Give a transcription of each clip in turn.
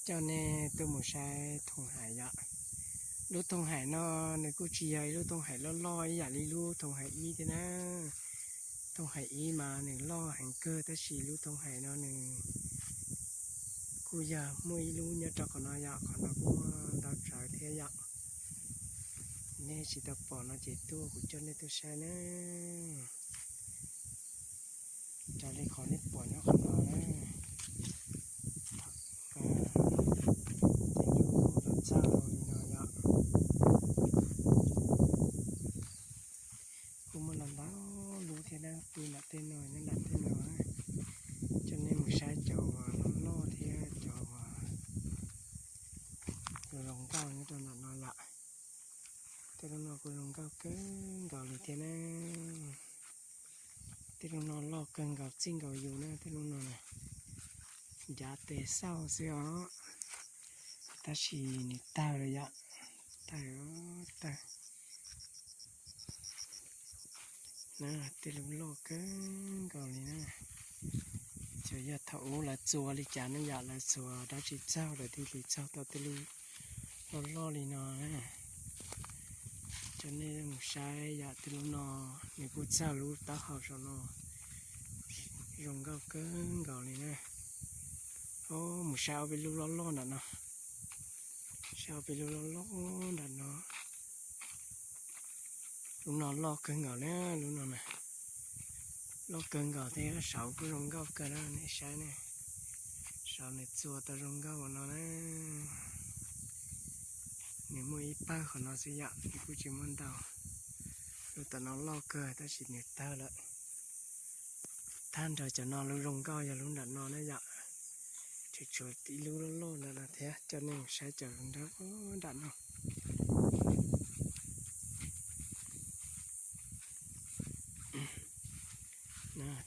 Coj nej tuaj mus saib thooj hais yom. Lub thooj hais no nws kuj tsis yog ib lub thooj hais loj loj ib yam li lub thooj hais ib thiab na. Thooj hais ib mas nws loj heev kawg tab sis lub thooj hais no nws kuj yog muaj ib lub nyob rau qhov no yom, qhov no kuj muaj ntau tsawv thiab yom. Nej tsis tau pom no ces tuaj kuv coj nej tuaj saib na. Raws li qhov nej pom nyob qhov no na, tej lub los txog li no yom. Kuj muaj los ntau lub thiab na, pw nram tej no nyob nram tej no. Coj nej mus saib cov uas loj loj thiab cov uas zoo nkauj nyob rau nram no yom. Tej lub no kuj zoo nkauj kawg nkaus li thiab na. Tej lub no loj kawg nkaus txij nkaus yus na, tej lub no na. Ncav tes xauj xwb os, tab sis nws tawg lawm yom, tawg, tawg. Na, tej lub loj kawg nkaus li na. Tsuas yog thaum ub lawv txuas li cas ne yom, lawv txuas dab tsi txaug lawv thiaj li txaug tau tej lub loj loj li no na. Coj nej mus saib yom, tej lub no nws kuj txaug lub taub hau saum no, zoo nkauj kawg nkaus li na. Mus saib ob peb lub loj loj nram no, saib ob peb lub loj loj nram no. Lub no loj kawg nkaus na, lub no na, loj kawg nkaus thiab saud kuj zoo nkauj kawg na, nej saib ne, saud nws txua tau zoo nkauj ua no na. Nws muaj ib pawg qhov no xwb yom, nws kuj tsis muaj ntau. Lub tom no loj kawg tab sis nws tawg lawm. Tag nrho cov no lub zoo nkauj yog lub nram no na yom. Tsuas tshuav ib lub loj loj nram no thiab, coj nej mus saib cov nrab nram no.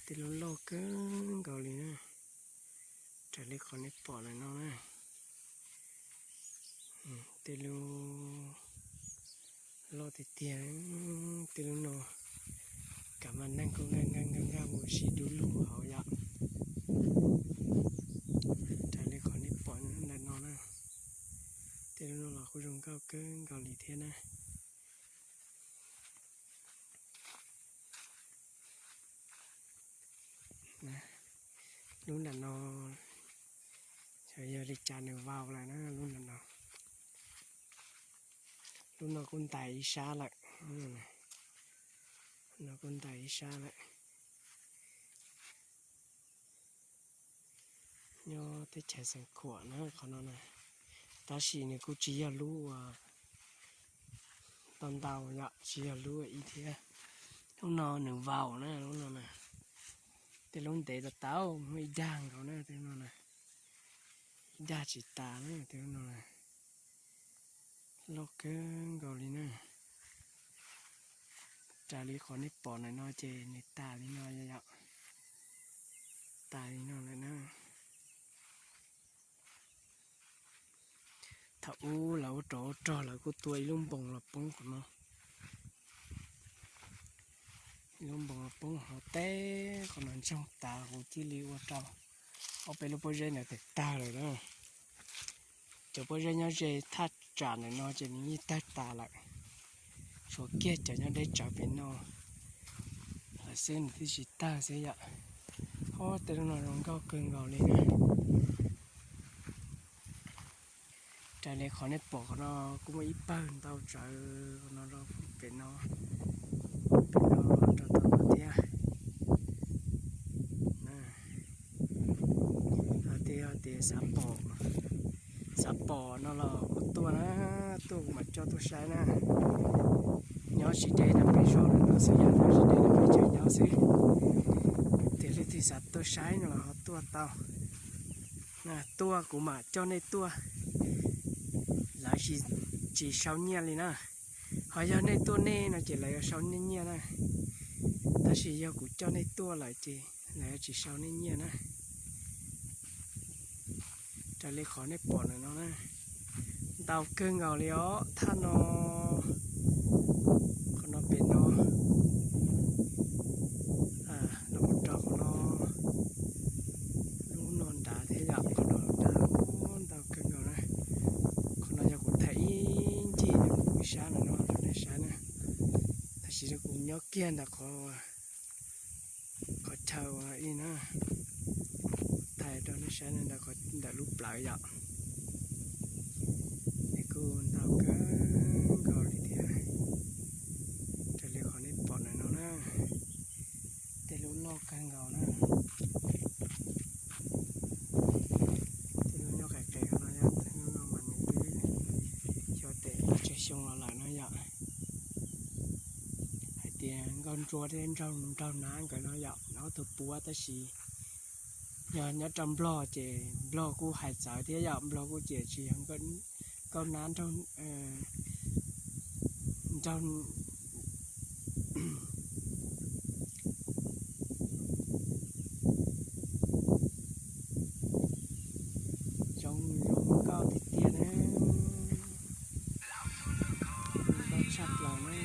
Tej lub loj kawg nkaus li na, raws li qhov nej pom lawm no na. Tej lub loj tiag tiag, tej lub no kav mas neeg kuj nkag nkag nkag nkag mus sib dub lug hauv yom. Raws li qhov nej pom ntawm no na, tej lub no los kuj zoo nkauj kawg nkaus li thiab na. Lub nram no, xyov yog li cas nws vau lawm na, lub nram no. Lub no kuj ntais ib sab lawm, no kuj ntais ib sab lawm. Nyob teb chaws Xeev Khuam na qhov no na, tab sis nws kuj tsis yog lub uas ntau ntau yom, tsis yog lub ib thiab. Lub no nws vau na, lub no na, tej lub ntev tas tas, muaj ib dag nkaus na, tej lub no na, ib dag tsis tas na, tej lub no na. Loj kawg nkaus li na. Raws li qhov nej pom ntawm no ces nws tas li no yom, tas li no lawm na. Thaum ub lawv ua rov ua rog lawv kuj tua ib lub npoos los poob qhov no, ib lub npoos los poob hauv teb qhov no ntsoog tas, kuv thiaj li ua rau ob peb lub pob zeb ntawd tawg tag lawm na. Cov pob zeb nyob ze thaj tsam ntawm no ces nws yeej tawg tas lawm, tshuav kiag cov nyob deb tsawv pem no lawm xwb nws thiaj tsis tawg xwb yom. Ob tej lub no zoo nkauj kawg nkaus li na. Raws li qhov nej pom qhov no kuj muaj ib pawg ntau tsawv qhov no rau pem no, pem no rau tom no thiab. Hais tias, hais tias xav pom, xav pom no los kuj tuaj na, tuaj kuv mam coj tuaj saib na. Nyob tsis deb no peb zos no xwb, nyob tsis deb no peb chaw nyob xwb. Tias leej twg xav tuaj saib no los ho tuaj tau. Tuaj kuv mam coj nej tuaj, lawv tsis, tsis sau nyiaj li na. Ho yog nej tuaj nej no ces lawv yuav sau nej nyiaj na. Tab sis yog kuv coj nej tuaj lawm ces lawv yuav tsis sau nej nyiaj na. Raws li qhov nej pom ntawm no na, ntau kawg nkaus li os. Thaj no, qhov no pem no, los mus rau qhov no, lub no nrad thiab yom, qhov no nrad, ntau kawg. Kiag ntawm qhov, qhov chaw ib na, thaij rau nej saib ntawm lub plawv yom. Es kuj ntau kawg nkaus li thiab, raws li qhov nej pom ntawm no na. Tej lub loj kawg nkaus na. Tej lub nyob qis qis no yom, tej lub no mas nws twb xyov tes tsawg xyoo los lawm no yom. Hais tias nkauj ntsuab thiab nraug nab nkawd no yom, ob tug puab, tab sis yog nyob rau Nplog ces Nplog kuj hais txawv thiab yom, Nplog kuj ces tsis yog nkauj nab nraug, nraug zoo zoo nkauj tiag tiag na, zoo nkauj tshaj plaws na.